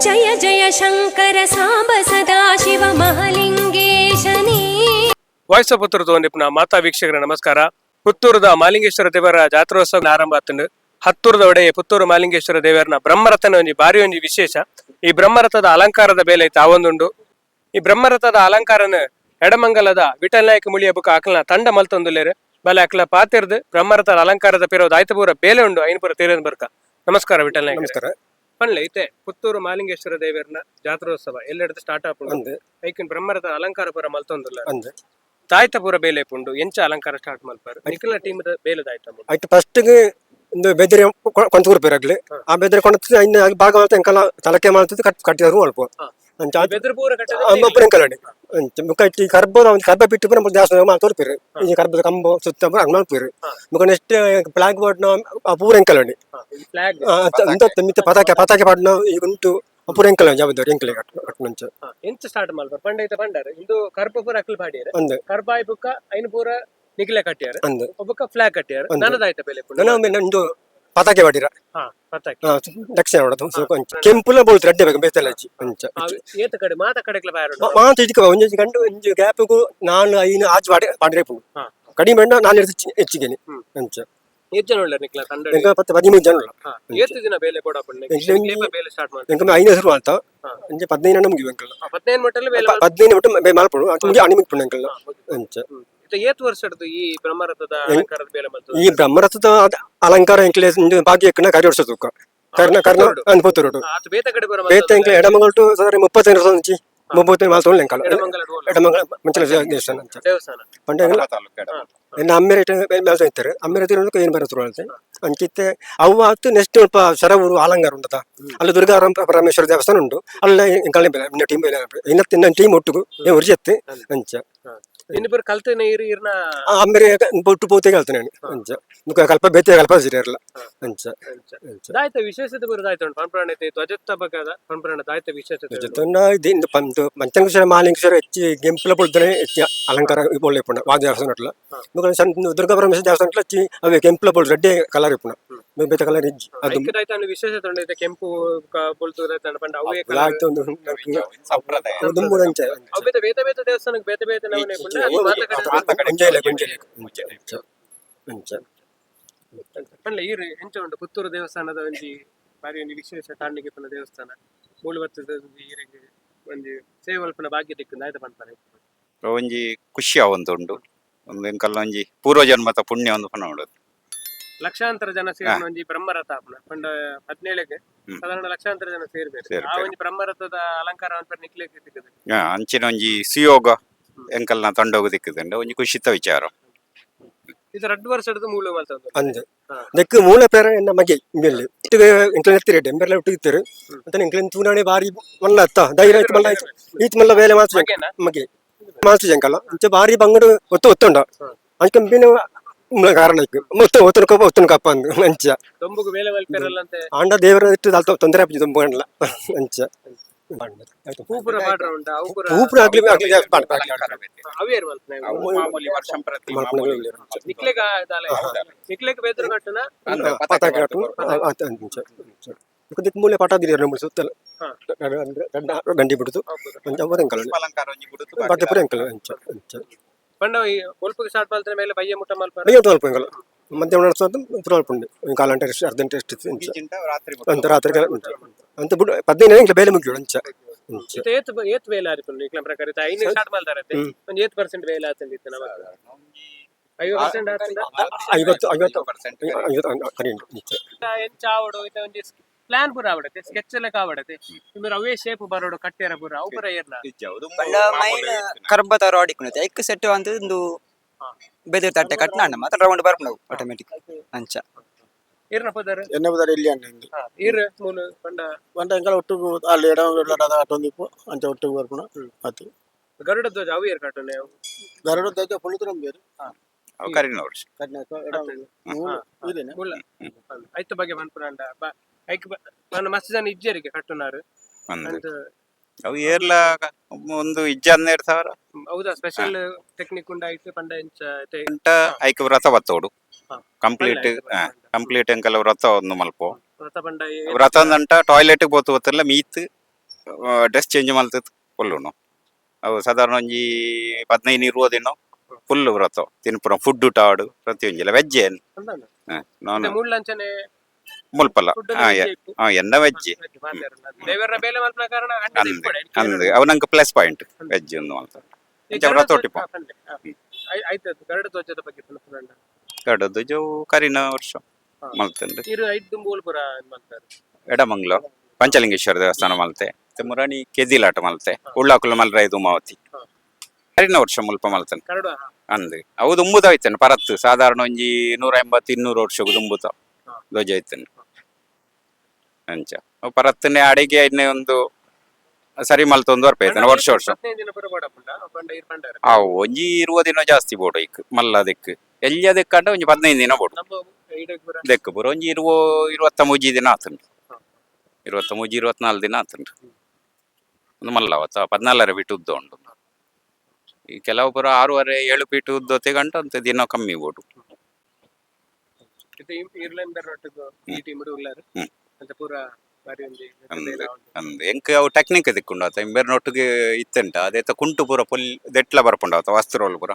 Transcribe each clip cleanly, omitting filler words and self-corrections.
Jaya Jaya Shankara Samba Sadashiva ಮಹಲಿಂಗೇಶನೇ. Voice of Puttur ತೋಂದಿಪ್ಪುನ ಮಾತಾ ವೀಕ್ಷಕರ ನಮಸ್ಕಾರ. ಪುತ್ತೂರುದ ಮಾಲಿಂಗೇಶ್ವರ ದೇವರ ಜಾತ್ರೋತ್ಸವ ಆರಂಭ ಆತುಂಡು. ಹತ್ತೂರದ ಒಡೆಯ ಪುತ್ತೂರು ಮಾಲಿಂಗೇಶ್ವರ ದೇವರನ ಬ್ರಹ್ಮರಥನ ಒಂಜಿ ಬಾರಿ ಒಂಜಿ ವಿಶೇಷ. ಈ ಬ್ರಹ್ಮರಥದ ಅಲಂಕಾರದ ಬೇಲೆ ತಾವೊಂದುಂಡು. ಈ ಬ್ರಹ್ಮರಥದ ಅಲಂಕಾರನ ಎಡಮಂಗಲದ ವಿಠಲ್ ನಾಯಕ ಮುಳಿಯ ಬುಕ್ಕ ಅಕಲ್ನ ತಂಡ ಮಲ್ತೊಂದುಲ್ಲೆರ್. ಬಲೆ ಅಕ್ಲ ಪಾತೆರ್ದ್ ಬ್ರಹ್ಮರಥದ ಅಲಂಕಾರದ ಪಿರೋದ ಆಯ್ತ ಪೂರ ಬೇಲೆ ಉಂಡು, ಐನ್ ಪೂರ ತೇರನ್ ಬರ್ಕ. ನಮಸ್ಕಾರ ವಿಠಲ್ ನಾಯಕ್. ನಮಸ್ಕಾರ. ಪನ್ಲೆ, ಇತ್ತೆ ಪುತ್ತೂರು ಮಾಲಿಂಗೇಶ್ವರ ದೇವರನ ಜಾತ್ರೋತ್ಸವ ಎಲ್ಲೆಡ್ದು ಸ್ಟಾರ್ಟ್ ಆಪುಂಡು. ಅಂದ್. ಐಕಿನ್ ಬ್ರಹ್ಮರಥದ ಅಲಂಕಾರ ಪೂರ ಮಲ್ತೊಂದುಲ್ಲ. ಅಂದ್. ತಾಯ್ತ ಪೂರ ಬೇಲೆ ಪುಂಡು, ಎಂಚ ಅಲಂಕಾರ ಸ್ಟಾರ್ಟ್ ಮಲ್ಪಾರು? ನಿಖಿಲ ಟೀಮ್ ಬೇಲೆ ದಾಯ್ತ? ಆಯ್ತು, ಫಸ್ಟ್ ಒಂದು ಬೆದರಿ ಕೊಂತ ಕೊರ್ಪೇರು. ಆ ಬೆದರಿ ಕೊಂಡ ಇನ್ನು ಭಾಗ ಮಾಡ್ತಾ ಎಂಕಲ ತಲಕೆ ಮಾಡ್ತದೆ, ಕಟ್ ಕಟ್ಟಿದ್ರು ಅಲ್ಪ. ಅಂಚ. ಬೆದ್ರ ಪೂರ ಕಟ್ಟದ? ಅಮ್ಮ ಎಂಕಲಡಿ ಅಂಚ ಮುಖ ಇಟ್ಟು ಕರ್ಬ ಒಂದು ಕರ್ಬ ಬಿಟ್ಟು ಪೂರ ನಮ್ಮ ದೇವಸ್ಥಾನ ಮಾಲ್ ತೋರ್ಪೇರು. ಈ ಕರ್ಬದ ಕಂಬ ಸುತ್ತ ಪೂರ ಹಂಗ್ ಮಾಡ್ಪೇರು. ಮುಖ next flag board ಪೂರ ಎಂಕಲಡಿ. ಫ್ಲಾಗ್. ಅಂತ ಮಿತ್ತ ಪತಾಕೆ ಪತಾಕೆ ಪಾಡ್ನ ಈಗ ಉಂಟು, ಪೂರ ಎಂಕಲ ಜವಾಬ್ದಾರಿ ಎಂಕಲೆ ಕಟ್ಟುನಂಚ. ಎಂಚ ಸ್ಟಾರ್ಟ್ ಮಲ್ಪಾರು ಪಂಡ? ಇತ್ತ ಪಂಡಾರ, ಇಂದು ಕರ್ಬ ಪೂರ ಅಕ್ಲ್ ಪಾಡಿಯರ್. ಅಂದ್. ಕರ್ಬಾಯಿ ಬುಕ್ಕ ಐನ್ ಪೂರ ನಿಖಿಲ ಕಟ್ಟಿಯಾರ. ಅಂದ್. ಒಬ್ಬಕ್ಕ ಫ್ಲಾಗ್ ಕಟ್ಟಿಯಾರ. ಅಂದ್. ನನದಾಯ್ತ ಬೇಲೆ ಪುಂಡು? ನನ್ನ ಒಂದು ಪತಾಕೆ ಪಾಡಿರ. ಹಾ, ಪತಾಕೆ. ದಕ್ಷಿಣ ಅಂಚ ಕೆಂಪುಲ ಬೋಲ್ತು ರಡ್ಡೆ ಬೇಕು ಬೇತಲ ಅಂಚ. ಏತ ಕಡೆ ಮಾತ ಕಡೆಕ್ಲ ಬಾಯರ್? ಮಾತ ಇಟ್ಕೊ ಒಂಜೊಂಜಿ ಗಂಡು ಒಂಜಿ ಗ್ಯಾಪ್ಗು ನಾಲ್ ಐನು ಆಜ್ ಪಾಡಿ ಪಾಡಿರೆ ಪುಂಡು. ಕಡಿಮೆ ಅಣ್ಣ ನಾಲ್ ಇರ್ದು ಹೆಚ್ಚಿಗೆನೆ. ಅಂಚ. ಏತ್ ಜನ ಉಳ್ಳಾರ ನಿಖಿಲ ತಂಡ? ಎಂಕ 10 13 ಜನ ಉಳ್ಳ. ಏತ್ ದಿನ ಬೇಲೆ ಬೋಡಾಪುಂಡು? ಎಂಕ್ಲೆ ಬೇಲೆ ಸ್ಟಾರ್ಟ್ ಮಾಡ್ತಾರೆ? ಎಂಕ ಐದು ಹೆಸರು ಮಾಲ್ತ. ಅಂಚ 15 ಅಣ್ಣ ಮುಗಿವು ಎಂಕಲ್ನ. 15 ಮಟ್ಟಲ್ಲಿ ಬೇಲೆ? 15 ಮಟ್ಟ ಮಾಲ್ಪುಂಡು, ಅಂಚ ಮುಗಿ ಅಣಿ ಮುಗಿಪುಂಡು ಎಂಕಲ್ನ ಅಂಚ. ಇತ್ತ ಏತ್ ವರ್ಷಡ್ದು ಈ ಬ್ರಹ್ಮರಥದ ಅಲಂಕಾರದ ಬೇಲೆ ಮಲ್ತದ? ಈ ಬ್ರಹ್ಮರಥದ ಅಲಂಕಾರ ಎಂಕ್ಲೆ ಭಾಗ್ಯ ಎಕ್ಕನ ಕರಿ ವರ್ಷ ತೂಕ ಕರ್ನ ಕರ್ನ ಅನ್ಪುತ್ತೂರು. ಆತ ಬೇತ ಕಡೆ ಪೂರ? ಬೇತ ಎಂಕ್ಲೆ ಎಡಮಂಗಲ್ಟು ಸಾರಿ 35 ವರ್ಷ ಅಂಚಿ 35 ಮಾಲ್ತೊಂಡು ಎಂಕಲ್ಲ. ಎಡಮಂಗಲ ಡೋಲ. ಎಡಮಂಗಲ ಮಂಚಲ ದೇವಸ್ಥಾನ ಅಂಚ. ದೇವಸ್ಥಾನ. ಪಂಡ ಎನ್ನ ಅಮ್ಮೆರೆ ಮೇಲ್ತ ಇತ್ತಾರೆ, ಅಮ್ಮೆರೆ ತಿರುಗಕ್ಕೆ ಏನು ಬರುತ್ತೆ ಅಳ್ತೆ ಅಂಚಿತ್ತೆ. ಅವು ಆತು ನೆಕ್ಸ್ಟ್ ಸ್ವಲ್ಪ ಸರವೂರು ಆಲಂಗಾರ ಉಂಟದ, ಅಲ್ಲಿ ದುರ್ಗಾ ಪರಮೇಶ್ವರ ದೇವಸ್ಥಾನ ಉಂಟು. ಅಲ್ಲ ಎಂಕಲ್ನೆ ಬೇಲೆ ಇನ್ನ ಟೀಮ್ ಬೇಲೆ ಇನ್ನ ಟೀಮ್ ಒಟ್ಟುಗು ಉರ್ಜೆತ್ತೆ ಅಂಚ. ಇನ್ನು ಪೂರ ಕಲ್ತ ನೀರು ಇರ್ನ? ಅಮ್ಮೆರೆ ಬೊಟ್ಟು ಪೋತೆ ಕಲ್ತ ನಾನು ಅಂಚ. ಮುಖ ಕಲ್ಪ ಬೇತೆ ಕಲ್ಪ ಸಿರಿಯರ್ಲ ಅಂಚ ಅಂಚ. ದಾಯ್ತ ವಿಶೇಷತೆ ಪೂರ ದಾಯ್ತ ಉಂಟು ಪಂಪ್ರಾಣ? ಧ್ವಜತ್ತ ಬಗ್ಗದ ಪಂಪ್ರಾಣ ದಾಯ್ತ ವಿಶೇಷತೆ ಉಂಟು? ಜೊತೆ ಇದು ಪಂತು ಮಂಚಂಗೇಶ್ವರ ಮಾಲಿಂಗೇಶ್ವರ ಹೆಚ್ಚಿ ಗೆಂಪುಲ ಪೊಲ್ತನೆ ಹೆಚ್ಚಿ ಅಲಂಕಾರ ಒಳ್ಳೆ ಇಪ್ಪುಂಡು ವಾ ದೇವಸ್ಥಾನ. ಮುಖ ಸಣ್ಣ ದುರ್ಗಾ ಪರಮೇಶ್ವರ ದೇವಸ್ಥಾನ ಹೆಚ್ಚಿ ಅವೇ ಕೆಂಪುಲ ಪೊಲ್ ರೆಡ್ಡೆ ಕಲರ್ ಇಪ್ಪುಂಡು, ಬೇತೆ ಕಲರ್ ಇಜ್ಜಿ ಅದು. ಐಕ್ ದಾಯ್ತ ಒಂದು ವಿಶೇಷತೆ ಉಂಟು ಐತೆ, ಕೆಂಪು ಬೊಲ್ತು ದಾಯ್ತ ಉಂಟು ಪಂಡ ಅವೇ colour. ಆಯ್ತು, ಒಂದು ದುಂಬು ಅಂಚ. ಅವು ಬೇತೆ ಬೇತೆ ಬೇತೆ ದೇವಸ್ಥಾನಕ್ಕೆ ಬೇತೆ ಬೇತೆ ನಮೂನೆ ಇಪ್ಪುಂಡು. ಅದು ಮಾತ ಕಡೆ. ಒಂಜೇಲೆ ಒಂಜೇಲೆ ಅಂಚ ಅಂಚ. ಪಂಡ್ಲೆ, ಈರು ಎಂಚ ಉಂಟು ಪುತ್ತೂರು ದೇವಸ್ಥಾನದ ಒಂಜಿ ಬಾರಿ ಒಂಜಿ ವಿಶೇಷ ಕಾಣ್ಲಿಕ್ಕೆ ಇಪ್ಪುನ ದೇವಸ್ಥಾನ ಮೂಲು ಬತ್ತದ ಒಂಜಿ ಈರೆಗ್ ಒಂಜಿ ಸೇವೆ ಮಲ್ಪುನ ಭಾಗ್ಯ ತಿಕ್ಕುಂಡು ಆಯ್ತ ಪನ್ಪರೆ? ಒಂಜಿ ಖುಷಿ ಆವೊಂದುಂಡು. ಒಂದು ಎಂಕಲ್ನ ಒಂಜಿ ಪೂರ್ವಜನ್ಮದ ಪುಣ್ಯ ಒಂದು ಪನೋಡು. ಲಕ್ಷಾಂತರ ಜನ ಸೇರಿನ ಒಂಜಿ ಬ್ರಹ್ಮರಥ ಆಪುನ ಪಂಡ 17ಕ್ಕೆ ಸಾಧಾರಣ ಲಕ್ಷಾಂತರ ಜನ ಸೇರ್ಬೇಕು ಆ ಸೇರ್ಪೆರ್. ಒಂಜಿ ಬ್ರಹ್ಮರಥದ ಅಲಂಕಾರ ಅನ್ಪರ್ ನಿಕ್ಲೆಗ್ ತಿಕ್ಕುದು? ಅಂಚಿನ ಒಂಜಿ ಸುಯೋಗ ಎಂಕಲ್ನ ತಂಡೋಗು ದಿಕ್ಕುದುಂಡು, ಒಂಜಿ ಖುಷಿತ ವಿಚಾರ. ಇದು ರಡ್ಡು ವರ್ಷದ ಮೂಲ ಮಲ್ತೊಂದು. ಅಂದ್. ನೆಕ್ ಮೂಲ ಪೇರ ಎನ್ನ ಮಗೆ ಇಂಬೆಲ್ಲಿ ಎಂಕ್ಲೆ ನೆತ್ತಿರೆಡ್ಡೆ ಎಂಬೆರ್ಲ ಒಟ್ಟು ಇತ್ತೆರು ಮತ್ತೆ ಎಂಕ್ಲೆನ್ ತೂನಾಣೆ ಬಾರಿ ಮಲ್ಲ ಅತ್ತ ಧೈರ್ಯ ಆಯ್ತು, ಮಲ್ಲ ಆಯ್ತು, ಈತ್ ಮಲ್ಲ ಬೇಲೆ ಮಾತ್ರ. ಮಗೆನಾ? ಮಗೆ ಮಾತ್ರ ಜಂಕಲ್ಲ ಅಂಚ ಬಾರಿ ಬಂಗಡು ಒತ್ತು ಒತ್ತುಂಡ ಅಂಚ ಕಂಪಿನ ಕಾರಣ ಇಕ್ಕು ಒತ್ತು ಒತ್ತುನ ಕಪ್ಪ ಒತ್ತುನ ಕಪ್ಪ ಅಂದು ಅಂಚ. ದೊಂಬುಗು ಬೇಲೆ ಮಲ್ಪೆರಲ್ಲ ಅಂತೆ. ಆಂಡ ದೇವರ ಇಟ್ಟು ದಾಲ್ ತೊಂದರೆ ಆಪುಜಿ ದೊಂಬು ಕಂಡ್ಲ ಅಂಚ. ಹೂ ಪೂರ ಪಾಡ್ರ ಉಂಟ ಅವು ಪೂರ? ಪೂಪುರ ಆಗ್ಲಿ ಆಗ್ಲಿ ಪಾಡ್ ಪಾಡ್. ಅವೇರ್ ಮಲ್ಪನೆ? ಮಾಮೂಲಿ ವರ್ಷಂಪ್ರತಿ. ನಿಕ್ಲೆಗ್ ದಾಲ ನಿಕ್ಲೆಗ್ ಬೇದ್ರ ಕಟ್ಟುನ? ಪತಾಕೆ ಕಟ್ಟು ಅಂಚ ಅಂಚ. ದಿಕ್ಕು ಮೂಲೆ ಪಟ ದಿನ ಸುತ್ತಲ ಗಂಡಿ ಬಿಡುದು ಅಂಚ ಅವರ ಎಂಕಲ್ಲ. ಅಲಂಕಾರ ಒಂಜಿ ಬುಡುದು. ಬಾಕಿ ಪೂರ ಎಂಕಲ್ಲ ಅಂಚ ಅಂಚ. ಪಂಡ ಈ ಬೊಲ್ಪುಗ್ ಸ್ಟಾರ್ಟ್ ಮಲ್ತನ ಮೇಲೆ ಬಯ್ಯ ಮುಟ್ಟ ಮಲ್ಪರ? ಅಯ್ಯೋ ಅಲ್ಪ ಎಂಕಲ್ಲ ಮಧ್ಯಾಹ್ನ ನಡೆಸೋದು ಪೂರ ಅಲ್ಪ ಉಂಡು ಕಾಲ ಅಂಟ ಅರ್ಧ ಗಂಟೆ ಎಷ್ಟು ಅಂಚ. ರಾತ್ರಿ. ಅಂತ ರಾತ್ರಿ ಉಂಟು ಅಂತ ಬಿಡು 15 ಎಂಕಲ ಬೇಲೆ ಮುಗಿಯೋಳು ಅಂಚ ಅಂಚ. ಇತ್ತೆ ಏತ್ ಏತ್ ಬೇಲೆ ಆದಿಪ್ಪುಂಡು ನಿಕ್ಲ ಪ್ರಕಾರ? ಇತ್ತೆ ಐದು ಸ್ಟಾರ್ಟ್ ಮಲ್ತಾರತ್ತೆ. ಒಂಜಿ ಏತ್ ಪರ್ಸೆಂಟ್ ಬೇಲೆ ಆತಂದಿತ್ತು ನಮಕ್? 50% ಆತಂಡ? 50 50 50 ಕರಿ ಉಂಟು ಅಂಚ. ಎಂಚ ಆವಡು ಇತ್ತೆ? ಒಂಜಿ ಪ್ಲಾನ್ ಪೂರ ಆವಡತೆ, ಸ್ಕೆಚ್ ಎಲ್ಲ ಆವಡತೆ, ಇಮರ್ ಅವೇ ಶೇಪ್ ಬರೋಡು ಕಟ್ಟೆರ ಪೂರ ಅವು ಪೂರ ಏರ್ನ? ಪಂಡ ಮೈನ್ ಕರ್ಬದ ರಾಡ್ ಇಕ್ಕುನತೆ ಐಕ್ ಸೆಟ್ ಅಂತ ಒಂದು ಬೆದಿರು ತಟ್ಟೆ ಕಟ್ನಾಂಡ ಮಾತ್ರ ರೌಂಡ್ ಬರ್ಪುಂಡು ಆಟೋಮೆಟಿಕ್ ಅಂಚ. ಇರ್ನ ಪದರ್? ಎನ್ನ ಬದಲು ಇಲ್ಲಿ ಅಣ್ಣ ಇಂದು. ಇರ್ ಮೂಲು ಪಂಡ? ಪಂಡ ಎಂಕಲ ಒಟ್ಟುಗು ಅಲ್ಲಿ ಎಡಮಗಡ ಆಟೊಂದಿಪ್ಪು ಅಂಚ ಒಟ್ಟುಗು ಬರ್ಪುಣ ಅತ್ತು. ಗರುಡ ಧ್ವಜ ಅವು ಏರ್ ಕಟ್ಟುನೆ ಅವು? ಗರುಡ ಧ್ವಜ ಪುಳಿತು ನಂಬೇರು. ಅವು ಕರಿನ ವರ್ಷ. ಕರ್ನಾಟಕ ಎಡಮಗಡ ಮೂಲು ಇದೇನೆ. ಮುಲ್ಲ ಐತ ಬಗ್ಗೆ ಪನ್ಪುನಾಂಡ ಐಕ್ ಪಂಡ ಮಸ್ತ್ ಜನ ಇಜ್ಜರಿಗೆ ಕಟ್ಟುನಾರು. ಒಂದು ಅಂದ್. ಅವು ಏರ್ಲ ಒಂದು ಇಜ್ಜ 12,000. ಹೌದಾ, ಸ್ಪೆಷಲ್ ಟೆಕ್ನಿಕ್ ಉಂಡ ಐಕ್ ಪಂಡ ಎಂಚ ಇತ್ತೆ? ಗಂಟ ಐಕ್ ವ್ರತ ಬತ್ತೋಡು. ಕಂಪ್ಲೀಟ್. ಕಂಪ್ಲೀಟ್ ಎಂಕಲ ವ್ರತ ಒಂದು ಮಲ್ಪು. ವ್ರತ ಪಂಡ? ವ್ರತ ಅಂದಂಟ ಟಾಯ್ಲೆಟ್ ಬೋತು ಗೊತ್ತಿಲ್ಲ ಮೀತ್. Dress change ಮಲ್ತದ್ ಪೊಲ್ಲುನು. ಅವು ಸಾಧಾರಣ ಒಂಜಿ 15 20 ದಿನ ಫುಲ್ ವ್ರತ ತಿನ್ಪುನ, ಫುಡ್ ಟಾಡು ಪ್ರತಿಯೊಂಜಿಲ ವೆಜ್. ನಾನ್ ಮೂಡ್ಲಂಚನೆ ಮುಲ್ಪಲ್ಲ. ಫುಡ್. ಹಾ, ಎನ್ನ ವೆಜ್. ದೇವರ ಬೇಲೆ ಮಲ್ಪನ ಕಾರಣ ಅಂಡದ ಅಂದ್ ಇಪ್ಪಡೆ. ಅಂದ್ ಅವು ನಂಗೆ plus point, veg ಒಂದು ಅಂತ. ಈ ಇಂಚ ವ್ರತ ಒಟ್ಟಿಪ. ಹಾ, ಪಂಡೆ. ಹಾ. ಆಯ್ತು, ಅದು ಗರುಡ ಧ್ವಜದ ಬಗ್ಗೆ ಪನ್ಪುನಂಡ. ಕಡದು ಜೋ ಕರಿನ ವರ್ಷ ಮಲ್ತಂಡು. ಇರು ಐದು ದುಂಬುಲ್ ಪುರ ಇದ್ ಮಲ್ತಾರೆ. ಎಡಮಂಗ್ಲ ಪಂಚಲಿಂಗೇಶ್ವರ ದೇವಸ್ಥಾನ ಮಲ್ತೆ, ಮತ್ತೆ ಮುರಾಣಿ ಕೆದಿಲಾಟ ಮಲ್ತೆ, ಉಳ್ಳಾಕುಲ ಮಲ್ರಾಯ ಧೂಮಾವತಿ. ಕರಿನ ವರ್ಷ ಮುಲ್ಪ ಮಲ್ತನ್. ಕರಡು. ಅಂದ್ ಅವು ದುಂಬುದ ಐತನ್ ಪರತ್ತು, ಸಾಧಾರಣ ಒಂಜಿ 180 200 ವರ್ಷಕ್ಕೆ ದುಂಬುತ ಧ್ವಜ ಐತನ್. ಅಂಚ ಅವು ಪರತ್ತನೆ ಅಡಿಗೆ ಇನ್ನೆ ಒಂದು ಸರಿ ಮಲ್ತೊಂದು ಬರ್ಪೈತನ ವರ್ಷ ವರ್ಷ. 15 ದಿನ ಪುರ ಬೋಡಪುಂಡ ಪಂಡ ಇರ್ ಪಂಡಾರ. ಅವು ಒಂಜಿ 20 ದಿನ ಜಾಸ್ತಿ ಬೋಡು. ಇಕ್ ಮಲ್ಲ ದಿಕ್ಕು ಎಲ್ಲಿ ದಿಕ್ಕಂಡ ಒಂಜಿ 15 ದಿನ ಬೋಡು. ನಮ್ಮ ಈಡಗ್ ಪುರ. ದೆಕ್ಕು ಪೂರ ಒಂಜಿ 23 ದಿನ ಆತುಂಡು, 23 24 ದಿನ ಆತುಂಡು. ಒಂದು ಮಲ್ಲವತ್ತ 14.5 ಫೀಟ್ ಉದ್ದ ಉಂಟು. ಈ ಕೆಲವು ಪೂರ 6.5 7 ಫೀಟ್ ಉದ್ದ ಗಂಟ ಅಂತ ದಿನ ಕಮ್ಮಿ ಬೋಡು. ಇದು ಇರ್ಲೆನ್ ಬೆರೊಟ್ಟಿಗೆ ಈ ಟೀಮ್ ಉಲ್ಲಾರ. ಅಂತ ಪೂರ ಬಾರಿ ಒಂಜಿ ಅಂದ್ ಅಂದ್ ಎಂಕ್ ಅವು ಟೆಕ್ನಿಕ್ ದಿಕ್ಕುಂಡು ಆತ. ಇಂಬೆರ್ನೊಟ್ಟಿಗೆ ಇತ್ತೆಂಟ ಅದೇತ ಕುಂಟು ಪೂರ ಪೊಲ್ ದೆಟ್ಲ ಬರ್ಪುಂಡು ಆತ ವಸ್ತ್ರೋಲ್ ಪೂರ.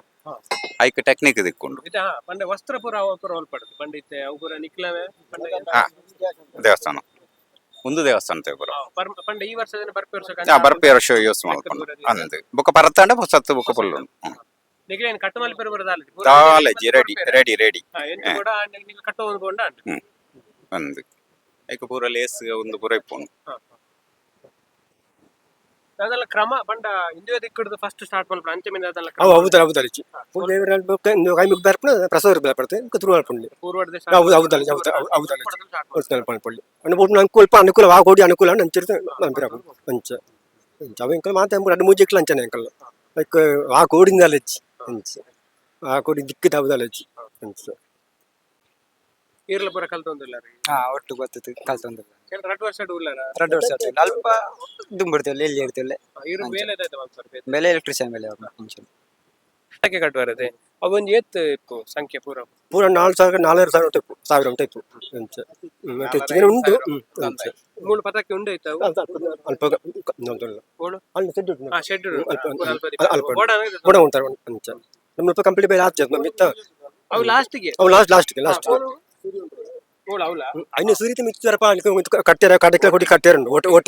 ಐಕ್ ಟೆಕ್ನಿಕ್ ದಿಕ್ಕುಂಡು. ಇದು ಹಾ ಪಂಡ ವಸ್ತ್ರ ಪೂರ ಅವು ಪೂರ ಹೋಲ್ಪಡುದು ಪಂಡ ಇತ್ತೆ ಅವು ಪೂರ ನಿಕ್ಲವೆ ಪಂಡ. ದೇವಸ್ಥಾನ ಒಂದು ದೇವಸ್ಥಾನ ಪೂರ. ಪಂಡ ಈ ವರ್ಷದ ಬರ್ಪೆ ವರ್ಷ. ಬರ್ಪೆ ವರ್ಷ ಯೂಸ್ ಮಲ್ಪುಂಡು ಅಂದ್. ಬೊಕ ಪರತ್ತಾಂಡ ಹೊಸತ್ತು ಬೊಕ ಪೊಲ್ಲುಂಡು. ನಿಕ್ಲೇನ್ ಕಟ್ಟಮಲ್ ಪೆರು ಬರದಾಲ. ದಾಲಜಿ ready ready ready. ಎಂಟು ಕೂಡ ನಿಕ್ಲೆ ಕಟ್ಟುವ ಬೋಂಡ. ಅಂದ್ ಐಕ್ ಪೂರ ಲೇಸ್ ಒಂದು ಪೂರ ಇಪ್ಪುಂಡು. ಅದೆಲ್ಲ ಕ್ರಮ ಪಂಡ ಇಂದುವೆ ದಿಕ್ಕುಡ್ದು ಫಸ್ಟ್ ಸ್ಟಾರ್ಟ್ ಮಲ್ಪುಂಡು ಅಂಚೆ ಮಿಂದ ಅದೆಲ್ಲ. ಅವು ಹೌದಲ್ಲ ಹೌದಲ್ಲ ದೇವರ ಕೈ ಮುಗ್ದು ಬರ್ಪುನ ಪ್ರಸಾದ ಬರ್ಪಡ್ತೆ ತುರು ಮಲ್ಪುಂಡು. ಪೂರ್ವದ. ಹೌದು ಹೌದಲ್ಲ ಹೌದು ಹೌದಲ್ಲ ಮಲ್ಪೊಳ್ಳಿ ಅಣ್ಣ ಬೋಟ್ ಅನುಕೂಲ ಅನುಕೂಲ ಆ ಕೋಡಿ ಅನುಕೂಲ ಅಂಚಿರ್ತ ಮನ್ಪಿರ ಅಂಚ ಅಂಚ. ಅವು ಎಂಕಲ್ ಮಾತ ಎರಡು ಮೂಜಿಕ್ಲ ಅಂಚನೆ ಎಂಕಲ್ ಲೈಕ್ ಆ ಕೋಡಿಂದ ಹೆಚ್ಚಿ ಅಂಚ ಆ ಕೋಡಿ ದಿಕ್ಕಿದ ಹೌದಲ್ಲ ಹೆಚ್ಚಿ ಅಂಚ. ಈರ್ಲ ಪೂರ ಕಲ್ತೊಂದಿಲ್ಲ. ಹಾ, ಒಟ್ಟು ಗೊತ್ತಿತ್ತು, ಕಲ್ತೊಂದಿಲ್ಲ. 2 ವರ್ಷ ಉಲ್ಲಾರ. 2 ವರ್ಷ ಆಯ್ತು. ಅಲ್ಪ ದುಂಬಿಡ್ತೇವೆ, ಎಲ್ಲಿ ಇಡ್ತೇವೆ. ಇರು ಅಂಚ. ಬೇಲೆ ದಾದ ಮಲ್ಪರ್ ಬೇತೆ. ಬೆಲೆ ಎಲೆಕ್ಟ್ರಿಷಿಯನ್ ಬೆಲೆ ಅವ್ರು ಮುಂಚೆ. ಸಂಖ್ಯೆ ಕಟ್ಟುವರದೆ ಅವೊಂಜಿ ಏತ್ ಇಪ್ಪು ಸಂಖ್ಯೆ ಪೂರ? ಪೂರ 4,000 4,500 ಉಂಟು, ಸಾವಿರ ಉಂಟು ಇಪ್ಪು ಅಂಚ. ಮತ್ತೆ ಹೆಚ್ಚಿಗೆ ಉಂಟು ಅಂಚ. ಮೂರು ಪತಾಕೆ ಉಂಡು ಐತ ಅವು? ಅಲ್ಪ ಅಲ್ಪ ಅಲ್ಪ. ಓಳು? ಅಲ್ಲಿ ಸೆಡ್ ಉಂಟು. ಹಾ, ಶೆಡ್. ಅಲ್ಪ ಅಲ್ಪ ಬೋಡ ಉಂಟು ಅಂಚ. ನಮ್ಮ ಸ್ವಲ್ಪ ಕಂಪ್ಲೀಟ್ ಬೇರೆ ಆಚೆ ಮಿತ್ತ. ಅವು ಲಾಸ್ಟ್ಗೆ. ಅವು last last last. ಓಳು ಅವಲ. ಐನ ಸುರಿತ ಮಿಚ್ಚರಪ್ಪ ಕಟ್ಟೆರ ಕಡಕ್ಕೆ ಕೊಡಿ ಕಟ್ಟೆರ ಉಂಟು ಓಟ ಓಟ.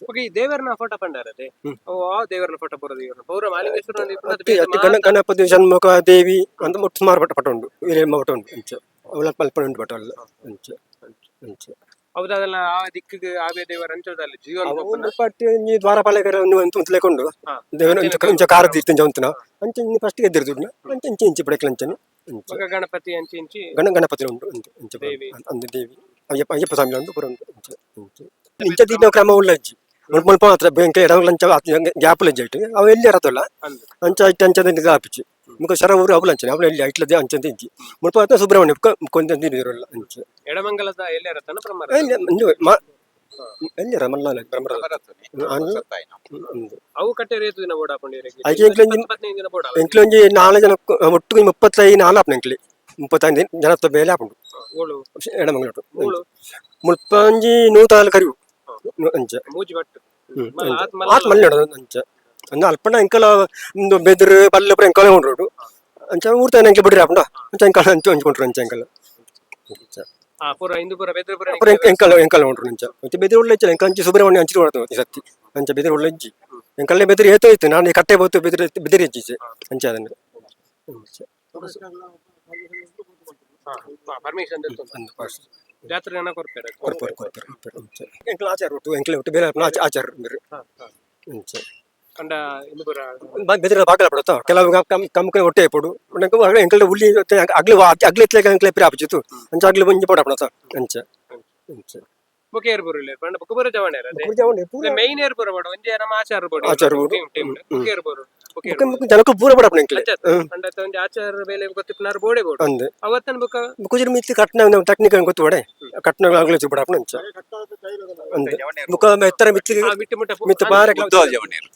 ಓಕೆ, ಈ ದೇವರನ ಫೋಟೋ ಪಂಡಾರದೆ. ಅವು ಆ ದೇವರನ ಫೋಟೋ ಬರೋದು ಇವ್ರನ್ನ ಪೌರ ಮಾಲಿಂಗೇಶ್ವರನ ಇಪ್ಪುನದು. ಅತ್ತಿ ಅತ್ತಿ ಗಣ ಗಣಪತಿ ಷಣ್ಮುಖ ದೇವಿ ಅಂತ ಒಟ್ಟು ಸುಮಾರು ಪಟ ಪಟ ಉಂಟು, ವೀರಮ್ಮ ಪಟ ಉಂಟು ಅಂಚ. ಅವಳ ಅಲ್ಪ ಉಂಟು ಪಟ ಅಲ್ಲ ಅಂಚ ಅಂಚ. ಹೌದು, ಅದೆಲ್ಲ ಆ ದಿಕ್ಕಿಗೆ ಆವೇ ದೇವರ ಅಂಚೋದಲ್ಲ ಜೀವನ. ಅವು ಒಂದು ಪಟ್ಟಿ ಈ ದ್ವಾರಪಾಲಕರ ಒಂದು ಒಂದು ಲೆಕ್ಕೊಂಡು ದೇವನ ಇಂಚ ಇಂಚ ಕಾರ ತೀರ್ಥ ಉಂಟು ಅಂಚ. ಇನ್ನು ಫಸ್ಟ್ ಗೆದ್ದಿರು ದುಡ್ಡು ಅಂಚ ಇಂಚ ಇಂಚ ಪಡಕ್ಕೆ ಅಂಚನೆ ಅಂಚ. ಮಗ ಗಣಪತಿ ಅಂಚಿ ಇಂಚಿ. ಗಣ ಗಣಪತಿ ಉಂಟು ಅಂಚ ಅಂಚ. ದೇವಿ. ಅಂದು ದೇವಿ ಅಯ್ಯಪ್ಪ ಅಯ್ಯಪ್ಪ ಸ್ವಾಮಿ ಒಂದು ಪೂರ ಉಂಟು ಅಂಚ ಅಂಚ. ಇಂಚ ದೀನ ಕ್ರಮ ಉಳ್ಳ ಅಜ್ಜಿ ಮುಲ್ಪ ಮುಲ್ಪ ಮಾತ್ರ ಬೆಂಕ ಎಡವಂಗ್ಲ ಅಂಚ ಗ್ಯಾಪ್ ಲಜ್ಜೆ ಇಟ್ಟು ಅವು ಎಲ್ಲಿ ಇರತ್ತಲ್ಲ. ಅಂದು. ಅಂಚ ಇಟ್ಟು ಅಂಚ ಆಪಿಚಿ ಮುಖ ಶರ ಊರು ಅವಳು ಅಂಚನೆ ಅವಳು ಎಲ್ಲಿ ಇಟ್ಲದೆ ಅಂಚ ಇಂಚಿ ಮುಲ್ಪ ಮಾತ್ರ ಸುಬ್ರಹ್ಮಣ್ಯ ಕೊಂದ ಇರಲ್ಲ ಅಂಚ. ಎಡಮಂಗಲದ ಎಲ್ಲಿ ಇರತ್ತನ ಬ್ರಹ್ಮ. ಎಲ್ಲಿ ಅಂಜು ಮಾ ಎಲ್ಲಿರ ಮಲ್ಲ ಬ್ರಹ್ಮರ ಅಂದು. ಅವು ಕಟ್ಟೆ ರೇತು ದಿನ ಬೋಡ ಹಾಕೊಂಡಿರಿ? ಐಕೆ ಎಂಕ್ಲೆ ಒಂಜಿ 15 ದಿನ ಬೋಡ. ಎಂಕ್ಲೆ ಒಂಜಿ ನಾಲ್ ಜನ ಒಟ್ಟು 35 ನಾಲ್ ಆಪುಂಡು ಎಂಕ್ಲೆ 35 ಜನತ್ತ ಮೇಲೆ ಆಪುಂಡು. ಓಳು. ಎಡಮಂಗಲ. ಮೂಳು. ಮುಲ್ಪ ಒಂಜಿ 104 ಕರಿವು ಅಂಚ. ಮೂಜಿ ಬಟ್ಟು. ಅಂಚ. ಆತ್ ಮಲ್ಲ ಅಂಚ ಅಂದ ಅಲ್ಪಣ ಎಂಕಲ ಒಂದು ಬೆದರು ಪಲ್ಲೆ ಪೂರ ಎಂಕಲ ಉಂಟು ಅಂಚ. ಊರ್ತಾನೆ ಎಂಕಲೆ ಬಿಡ್ರಿ ಆಪುಂಡ ಅಂಚ. ಎಂಕಲ ಅಂಚ ಅಂಚ ಅಂಚ ಎಂಕಲ ಅಂಚ. ಹಾ, ಪೂರ ಇಂದು ಪೂರ ಬೆದ್ರ ಪೂರ. ಪೂರ ಎಂಕಲ ಎಂಕಲ ಉಂಟು ಅಂಚ. ಮತ್ತೆ ಬೆದರು ಉಳ್ಳ ಇಚ್ಚ ಎಂಕಲ ಅಂಚಿ ಸುಬ್ರಹ್ಮಣ್ಯ ಅಂಚಿ ಕೊಡ್ತು ಸತ್ತಿ ಅಂಚ. ಬೆದರು ಉಳ್ಳ ಇಜ್ಜಿ ಎಂಕಲ್ಲೆ. ಬೆದರು ಏತೋ ಇತ್ತು ನಾನು ಕಟ್ಟೆ ಬೋತು ಬೆದರು ಬೆದಿರಿ ಇಜ್ಜಿ ಅಂಚ ಅದನ್ನು ಅಂಚ. ಪರ್ಮಿಷನ್. ಅಂದು ಜಾತ್ರೆ ಜನ ಕೊಡ್ತಾರೆ. ಕೊರ್ಪರು ಕೊರ್ಪರು ಕೊರ್ಪರು ಅಂಚ. ಎಂಕಲ ಆಚಾರ ಒಟ್ಟು ಎಂಕಲೆ ಒಟ್ಟು ಬೇರೆ ಆಚಾರ ಬೇರೆ ಅಂಚ. ಕಂಡ ಇಂದು ಪೂರ. ಬೆದರ ಬಾಕಲ ಪಡತ್ತ ಕೆಲವು ಕಮ್ ಕಮ್ ಒಟ್ಟೆ ಪಡು ಎಂಕಲ್ಡ ಉಳ್ಳಿ ಅಗ್ಲಿ ಅಗ್ಲಿ ಎತ್ತಲೆ ಎಂಕಲೆ ಪಿರ ಆಪಿಚಿತ್ತು ಅಂಚ. ಅಗ್ಲಿ ಒಂಜಿ ಪಡ ಪಡತ್ತ ಅಂಚ ಅಂಚ. ಬೊಕ ಏರ್ ಬರುಲ್ಲ ಪಂಡ ಬೊಕ ಪೂರ ಜವಣ ಇರದೆ. ಪೂರ ಜವಣ ಪೂರ. ಮೈನ್ ಏರ್ ಬರ ಬೋಡ ಒಂಜಿ ನಮ್ಮ ಆಚಾರ ಬೋಡ. ಆಚಾರ ಬೋಡು. ಟೀಮ್ ಬೊಕ ಏರ್ ಬರು ಬೊಕ ಏರ್. ಬೊಕ ಬೊಕ ಜನಕ್ಕೂ ಪೂರ ಪಡಪಣ ಎಂಕಲೆ. ಪಂಡ ಒಂಜಿ ಆಚಾರ ಬೇಲೆ ಗೊತ್ತಿಪ್ಪನಾರು ಬೋಡೆ ಬೋಡು. ಅಂದ್. ಅವತ್ತನ ಬೊಕ. ಕುಜಿರ ಮಿತ್ತಿ ಕಟ್ನ ಟೆಕ್ನಿಕ್ ಗೊತ್ತು ಬಡೆ ಕಟ್ನ ಆಗ್ಲಿ ಪಡಪಣ ಅಂಚ ಅಂದ್. ಬೊಕ ಎತ್ತರ ಮಿತ್ತಿ. ಆ ಮಿಟ್ಟು ಮುಟ್ಟ. ಮಿತ್ತು ಬಾರ. ಉದ್ದೋ ಜವಣೀರು.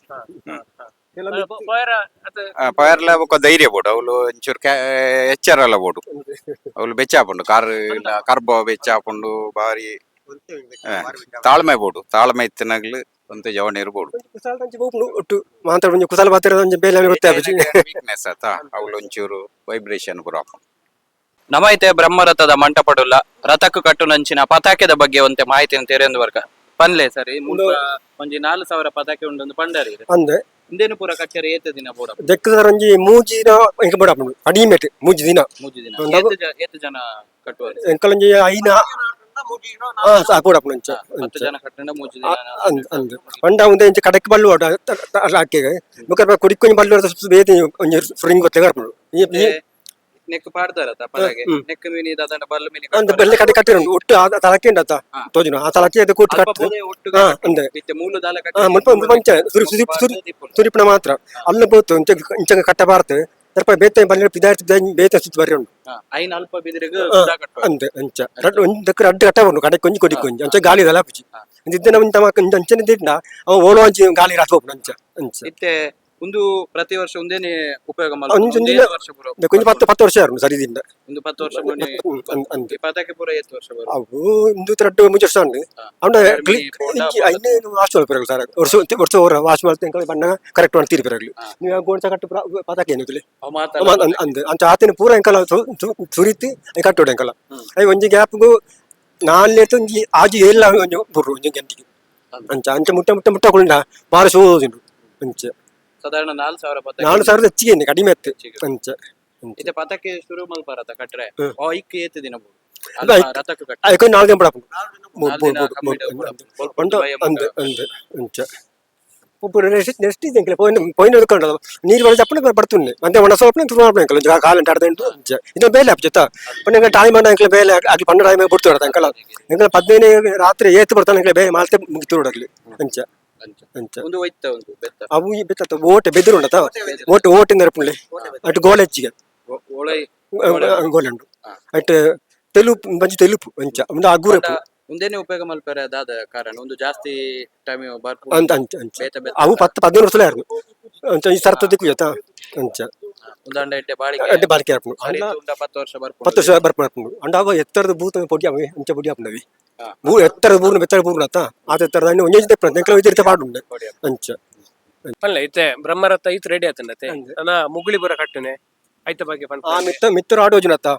ಪೋಯರ ಅತ. ಪಯರ್ಲ ಬೊಕ ಧೈರ್ಯ ಬೋಡು. ಅವಳು ಒಂಚೂರು ಎಚ್ಚರಲ್ಲ ಬೋಡು. ಅವಳು ಬೆಚ್ಚ ಆಪುಂಡು ಕಾರ್ ಇಲ್ಲ ಕರ್ಬ ಬೆಚ್ಚ ಆಪುಂಡು ಬಾರಿ. ತಾಳ್ಮೆ ಬೋಡು, ತಾಳ್ಮೆ ಇತ್ತಿನಾಗ್ಲು ಒಂತೆ ಜವಣ ಇರ್ಬೋದು. ಕುಸಾಲ್ ಪೋಪುಂಡು ಒಟ್ಟು ಮಾತ್ರ ಒಂಜಿ ಕುಸಾಲ ಪಾತ್ರ ಒಂಜಿ ಬೇಲೆ ಗೊತ್ತಾಪುಜಿ. ವೀಕ್ನೆಸ್ ಆತ, ಅವ್ಲು ಒಂಚೂರು ವೈಬ್ರೇಷನ್ ಪೂರ ಆಪುಂಡು. ನಮೈತೆ ಬ್ರಹ್ಮರಥದ ಮಂಟಪಡುಲ್ಲ ರಥಕ್ಕೂ ಕಟ್ಟುನಂಚಿನ ಪತಾಕೆದ ಬಗ್ಗೆ ಒಂತೆ ಮಾಹಿತಿಯನ್ನು ತೆರೆಯೊಂದು ವರ್ಗ ಪನ್ಲೆ ಸರ್. ಈ ಮುಲ್ಪ ಒಂಜಿ 4000 ಪತಾಕೆ ಉಂಡು ಪಂಡರಿ. ಅಂದೆ. ಇಂದೇನು ಪೂರ ಕಚ್ಚೇರಿ ಏತ ದಿನ ಬೋಡ? ದೆಕ್ಕದರ ಒಂಜಿ ಮೂಜಿ ದಿನ ಎಂಕ ಬೋಡಾಪುಂಡು, ಕಡಿಮೆಟ್ ಮೂಜಿ ದಿನ. ಮೂಜಿ ದಿನ. ಒಂದು ಏತ್ ಜನ ಕಟ್ಟುವರು? ಎಂಕಲೊಂಜಿ ಐನ ಬೋಡಾಪುಂಡು ಅಂಚ. 10 ಅಂಚ. ಜನ ಕಟ್ಟಂಡ ಮೂಜಿ ದಿನ. ಅಂದ್ ಅಂದ್ ಪಂಡ ಉಂದೆ ಇಂಚ ಕಡೆಕ್ ಬಲ್ಲು ಆಕೆಗೆ ಬೊಕ ಕುಡಿಕೊಂಜಿ ಬಲ್ಲು ಬೇತೆ ಒಂಜಿ ಫ್ರಿಂಗ್ ಗೊತ್ತೆ ಬರ್ಪುಂಡು. ನೆಕ್ ಪಾಡ್ದಾರತ ಪದಾಗೆ? ನೆಕ್ ಮೀನಿ ದಾದಂಡ ಬಲ್ಲು ಮೀನಿ? ಅಂದ್, ಬೆಲ್ಲ ಕಡೆ ಕಟ್ಟಿರುಂಡು ಒಟ್ಟು. ಆ ತಲಕೆ ಉಂಡತ್ತ ತೋಜುನ, ಆ ತಲಕೆ ಅದು ಕೂಟ್ ಕಟ್ಟು. ಹಾ, ಅಂದೆ. ಮೂಲು ದಾಲ? ಮುಲ್ಪ ಮುಲ್ಪ ಅಂಚ ಸುರಿ ಸುರಿ ಸುರಿ ಸುರಿಪುಣ ಮಾತ್ರ ಅಲ್ಲ ಬೋತು. ಇಂಚ ಇಂಚ ಕಟ್ಟಬಾರ್ದು, ಸ್ವಲ್ಪ ಬೇತೆ ಬಲ್ಲೆ ಪಿದಾರ್ಥ ಬೇತೆ ಸುತ್ತು ಬರಿ ಉಂಡು. ಐನ್ ಅಲ್ಪ ಬಿದಿರಿಗ್ ಕಟ್ಟುವ. ಅಂದೆ, ಅಂಚ ರಡ್ಡ್ ಒಂಜಿ ದಕ್ಕ ರಡ್ಡ್ ಕಟ್ಟ ಉಂಡು, ಕಡೆ ಕೊಂಜಿ ಕೊಡಿ ಕೊಂಜಿ. ಅಂಚ ಗಾಳಿ ದಲ ಪುಜಿ ಇದ್ದನ ಒಂಜಿ ತಮಕ್ ಇಂಚ ಅಂಚನೆ ದಿಡ್ಡ ಅವ ಓಲೋ ಅಂಚಿ ಗಾಳಿ ರಾತ್ ಹೋಪುಂಡು ಅಂಚ ಅಂಚ. ಇತ್ತೆ ಒಂದು ಪ್ರತಿ ವರ್ಷ ಒಂದೇನೆ ಉಪಯೋಗ ಒಂಜಿ ಒಂದೇ ಒಂಜಿ ವರ್ಷ ಪೂರ? ಕೊಂಜಿ 10 10 ವರ್ಷ ಯಾರು ಸರಿ ದಿಂದ. ಒಂದು 10 ವರ್ಷ ಮೊನ್ನೆ. ಅಂದೆ. ಈ ಪತಾಕೆ ಪೂರ ಏತ್ ವರ್ಷ ಬರು? ಅವು ಇಂದು ರಡ್ಡ್ ಮೂಜಿ ವರ್ಷ ಉಂಡು. ಅವನ ಐನೇ ವಾಶ್ ಮಲ್ಪೆರಗು ಸರ್, ವರ್ಷ ವರ್ಷ ಓರ ವಾಶ್ ಮಲ್ತೆ ಎಂಕಲ್ ಬಣ್ಣ ಕರೆಕ್ಟ್ ಮಾಡಿ ತೀರ್ಪೆರಗಲು. ನೀವು ಗೋಣ ಕಟ್ಟು ಪತಾಕೆ ಏನು ಅವು ಮಾತ್ರ. ಅಂದ್ ಅಂಚ ಆತನ ಪೂರ ಎಂಕಲ ಸುರಿತಿ ಕಟ್ಟೋಡು ಎಂಕಲ. I ಒಂಜಿ ಗ್ಯಾಪ್ಗು ನಾಲ್ನೇತು ಒಂಜಿ ಆಜಿ ಏಲ್ಲ ಒಂಜಿ ಬುರ್ರು ಒಂಜಿ ಗಂಟಿಗೆ ಅಂಚ ಅಂಚ ಮುಟ್ಟ ಮುಟ್ಟ ಮುಟ್ಟ ಕುಂಡ ಬಾರಿ ಸೋದುಂಡು ಅಂಚ. ಸಾಧಾರಣ 4000 ಪತಾಕೆ. 4000 ಹೆಚ್ಚಿಗೆ ಏನೆ, ಕಡಿಮೆ ಅತ್ತು. ಹೆಚ್ಚಿಗೆ. ಅಂಚ ಅಂಚ. ಇತ್ತೆ ಪತಾಕೆ ಶುರು ಮಲ್ಪಾರತ ಕಟ್ರೆ? ಐಕ್ ಏತ್ ದಿನ ಬೋಡು? ಅಲ್ಲ, ರಥಕ್ಕೆ ಕಟ್ಟ ಐಕೊಂದು ನಾಲ್ ದಿನ ಬಡಪುಂಡು. ನಾಲ್ ದಿನ ಕಂಪ್ಲೀಟ್ ಬೋಡು. ಉಂಡು ಅಂದ್ ಅಂದ್ ಅಂಚ. ನೆಕ್ಸ್ಟ್ ನೆಕ್ಸ್ಟ್ ಇದು ಎಂಕಲೆ ಪೋಯಿನ ಪೋಯಿನ ಎಡ್ಕೊಂಡು ನೀರು ಬರ ಚಪ್ಪನೆ ಬರ್ತುಂಡೆ ಮಂತೆ ಒಣ ಸ್ವಲ್ಪ ತುರು ಮಾಡ್ಬೇಕು ಎಂಕಲೆ ಕಾಲು ಅಂಟಾಡ್ದೆ ಅಂಚ. ಇದು ಬೇಲೆ ಅಪ್ಪ ಜೊತೆ ಪಂಡ ಎಂಕಲೆ ಟೈಮ್ ಅಂಡ ಎಂಕಲೆ ಬೇಲೆ ಅದು ಪಂಡ ಟೈಮ್ ಬಿಡ್ತು ಎಂಕಲ. ಎಂಕಲೆ 15 ರಾತ್ರಿ ಏತ್ ಬರ್ತಾನೆ ಎಂಕಲೆ ಬೇಲೆ ಮಾಲ್ತೆ ಮುಗಿತು ನೋಡಗ್ಲಿ ಅಂಚ. ಅಂಚ. ಅಂಚ. ಒಂದು ಒಯ್ತ ಒಂದು ಬೆತ್ತ. ಅವು ಈ ಬೆತ್ತ ಓಟೆ ಬೆದರು ಉಂಡತ, ಓಟೆ ಓಟಿಂದ ಪುಳ್ಳಿ ಅటు ಗೋಲೆ ಹೆಚ್ಚಿಗೆ. ಒಳೈ ಗೋಲೆ ಉಂಡು ಅಟ್ ತೆಲುಪು ಬಂಜಿ ತೆಲುಪು ಅಂಚ ಒಂದು ಅಗುರಪ್ಪು. ಒಂದೇನೆ ಉಪಯೋಗ ಮಲ್ಪೆರೆ ದಾದ ಕಾರಣ? ಒಂದು ಜಾಸ್ತಿ ಟೈಮ್ ಬರ್ಪು? ಅಂತ ಅಂಚ ಅಂಚ. ಬೇತೆ ಬೇತೆ. ಅವು 10 15 ವರ್ಷ ಯಾರು ಅಂಚ ಈ ಸರ್ತದಿಕ್ಕು ಜೊತೆ ಅಂಚ. ಒಂದು ಅಂಡ ಇಟ್ಟೆ ಬಾಳಿಕೆ. ಅಡ್ಡೆ ಬಾಳಿಕೆ ಆಪುಂಡು. ಸರಿ, ಉಂಡ 10 ವರ್ಷ ಬರ್ಪು. 10 ವರ್ಷ ಬರ್ಪುಂಡು ಅಂಡ. ಅವ ಎತ್ತರದ ಭೂತ ಪೊಡಿ ಅವೆ ಅಂಚ ಪೊಡಿ ಆಪುಂಡವಿ. ಭೂ ಎತ್ತರದ ಬೂರ್ನ ಬೆತ್ತದ ಬೂರ್ನ ಅತ್ತ ಆತ ಎತ್ತರದ ಅನ್ನು ಒಂಜಿ ತೆಪ್ಪುಂಡು ಎಂಕಲ ಇದಿರ್ತ ಪಾಡುಂಡೆ ಅಂಚ. ಪನ್ಲೆ, ಇತ್ತೆ ಬ್ರಹ್ಮರಥ ಇತ್ ರೆಡಿ ಆತಂಡತೆ? ಅಂದೆ. ನಾ ಮುಗುಳಿ ಬುರ ಕಟ್ಟುನೆ ಐತ ಬಗ್ಗೆ ಪನ್ಪ. ಆ ಮಿತ್ತ ಮಿತ್ರ ಆಡೋಜುನತ್ತ.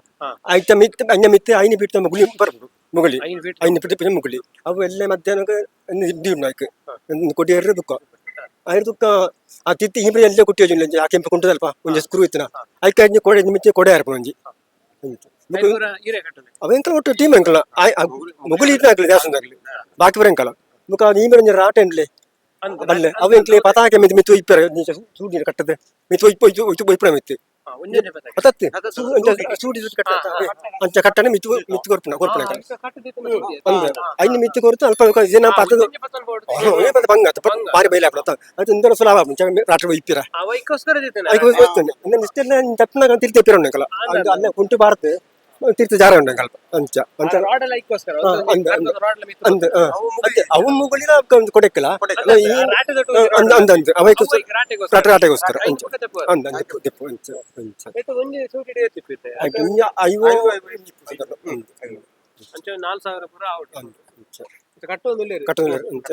ಐತ ಮಿತ್ತ ಅಂಜ ಮಿತ್ತ ಐನ ಬಿಟ್ಟು ಮುಗುಳಿ ಬರ್ಪುಂಡು ಮುಗುಳಿ. ಐನ್ ಫೀಟ್. ಐನ ಬಿಟ್ಟು ಮುಗುಳಿ ಅವು ಎಲ್ಲ ಮಧ್ಯಾಹ್ನಕ್ಕೆ ಇದ್ದು ನಾಯ್ಕ್ ಕೊಟ್ಟಿಯರು ದುಃಖ ಐರ್ ದುಃಖ. ಆ ತಿತ್ತಿ ಈ ಎಲ್ಲ ಕುಟ್ಟಿ ಯೋಜನೆ ಆ ಕೆಂಪು ಕುಂಟದಲ್ಪ ಒಂಜಿ ಸ್ಕ್ರೂ ಇತ್ತಿನ ಐಕ ಅಂಜಿ ಕೊಡೆ ನಿಮಿತ್ತ ಕೊಡೆ ಆರ್ಪುಂಡು ಒಂಜಿ ಅಂಚ. ಐನ್ ಪೂರ ಈರೆ ಕಟ್ಟುನೆ? ಅವೆಂಕಲ ಒಟ್ಟು ಟೀಮ್ ಎಂಕಲ ಮುಗುಳಿ ಇದ್ದಾಗಲಿ ದೇವಸ್ಥಾನದಾಗಲಿ ಬಾಕಿ ಬರ ಎಂಕಲ ಮುಕ ನೀ ಒಂಜಿ ರಾಟ ಎಂಡ್ಲೆ ಬಲ್ಲೆ ಅವು ಎಂಕ್ಲೆ ಪತಾಕೆ ಮಿತ್ ಮಿತ್ತು ಇಪ್ಪರೆ ಸೂಡಿ ಕಟ್ಟದೆ ಮಿತ್ತು ಇಪ್ಪ ಇತ್ತು ಇತ್ತು ಇಪ್ಪರ ಮಿತ್ತು. ಒಂಜೊಂಜೆ ಪತಾಕೆ. ಪತತ್ತೆ ಸೂಡಿ ಕಟ್ಟ ಅಂಚ ಕಟ್ಟನೆ ಮಿತ್ತು ಮಿತ್ತು ಕೊರ್ಪುನ ಕೊರ್ಪುನ ಅಂದ ಐನ್ ಮಿತ್ತು ಕೊರ್ತು ಅಲ್ಪ ಇದೇನ ಪತದ ಬಂಗ ಬಾರಿ ಬೈಲ ಆಪುನ ಅದು ಇಂದರ ಸುಲಾಭ ರಾತ್ರಿ ಇಪ್ಪಿರ. ಅವೈಕೋಸ್ಕರ ದಿತ್ತನೆ. ಐಕ್ ಗೊತ್ತುಂಡು ಅಂದ್ರೆ ಇಷ್ಟೆಲ್ಲ ತಪ್ಪನಾಗ ತಿರ್ತಿ ಇಪ್ಪಿರ ಉಂಡು ಎಂಕಲ ಅಲ್ಲ ಕುಂಟು ಬಾರ್ದು ತಿರ್ತಿ ಜಾರ ಉಂಡು ಎಂಕಲ್ಪ ಅಂಚ ಅಂಚ. ರಾಡ್ ಎಲ್ಲ ಐಕೋಸ್ಕರ. ಅಂದ ಅಂದ ಅಂದ ಅತ್ತೆ ಅವು ಮುಗುಳಿನ ಒಂದು ಕೊಡೆಕ್ಕಲ ಈ ಅಂದ ಅಂದ ಅಂದ ಅವೈಕೋಸ್ಕರ ರಾಟ ರಾಟೆಗೋಸ್ಕರ ಅಂಚ ಅಂದ ಅಂದ ದೆಪ್ಪು ಅಂಚ ಅಂಚ. ಐಕ್ ಇಂಜ ಐವೋ ಅಂಚ 4000 ಪೂರ ಔಟ್. ಅಂದ ಅಂಚ. ಕಟ್ಟೊಂದುಲ್ಲೆರ್. ಕಟ್ಟೊಂದು ಅಂಚ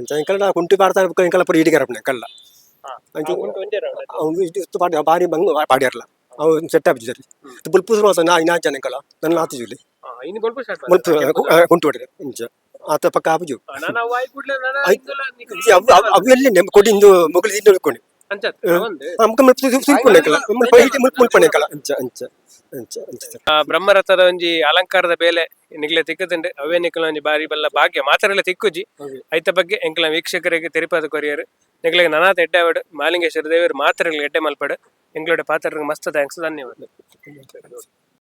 ಅಂಚ. ಎಂಕಲ ಕುಂಟು ಬಾರ್ತಾ ಎಂಕಲ ಪೂರ ಇಡಿಗಾರಪ್ಪನ ಕಲ್ಲ ಅಂಚ. ಒಂಜೇ ರೌಂಡ್. ಅವು ಇಷ್ಟು ಪಾಡಿ ಬಾರಿ ಬಂಗ ಪಾಡಿಯರ್ಲ ಅವು ಸೆಟ್ ಆಪಿಜಿ ಸರಿ ಬುಲ್ಪು ಸುರು ನಾ ಇನ್ನ ಜನ ಎಂಕಲ ನನ್ನ ಆತು ಜುಲಿ. ಇನ್ನು ಬೊಲ್ಪು ಸ್ಟಾರ್ಟ್. ಮುಲ್ಪ ಕುಂಟು ಹೊಡೆದ ಅಂಚ ಆತ ಪಕ್ಕ ಆಪುಜು. ನಾನು ಅವು ಆಯ್ ಕೂಡ್ಲೆ ನಾನು ಅವು ಅವು ಎಲ್ಲಿ ನೆಮ್ಮ ಕೊಡಿ ಇಂದು ಮೊಗಲು ತಿಂದು ಹಿಡ್ಕೊಂಡು ಅಂಚ ಒಂದು ಮುಖ ಮುಲ್ಪ ಸುಲ್ಪುಂಡು ಎಂಕಲ ಮುಲ್ಪ ಇಟಿ ಮುಲ್ಪ ಮುಲ್ಪಣ ಎಂಕಲ ಅಂಚ ಅಂಚ ಅಂಚ ಅಂಚ ಸರ್. ಆ ಬ್ರಹ್ಮರಥದ ಒಂಜಿ ಅಲಂಕಾರದ ಬೇಲೆ ನಿಗ್ಲೆ ತಿಕ್ಕುದುಂಡು. ಅವೇ ನಿಕ್ಲ ಒಂಜಿ ಬಾರಿ ಬಲ್ಲ ಭಾಗ್ಯ ಮಾತ್ರಲ್ಲ ತಿಕ್ಕುಜಿ. ಐತ ಬಗ್ಗೆ ಎಂಕ್ಲ ವೀಕ್ಷಕರಿಗೆ ತೆರಿಪಾದ ಕೊರಿಯರ್. ನಿಗ್ಲೆಗ್ ನನಾತ್ ಎಡ್ಡೆ ಆವಡ್. ಮಾಲಿಂಗೇಶ್ವರ ದೇವರು ಮಾತ್ರಗಳಿಗೆ ಎಡ್ಡೆ ಮಲ್ಪಡು. ಎಂಕ್ಲೋಡೆ ಪಾತ್ರರಿಗೆ ಮಸ್ತ್ thanks, ಧನ್ಯವಾದ.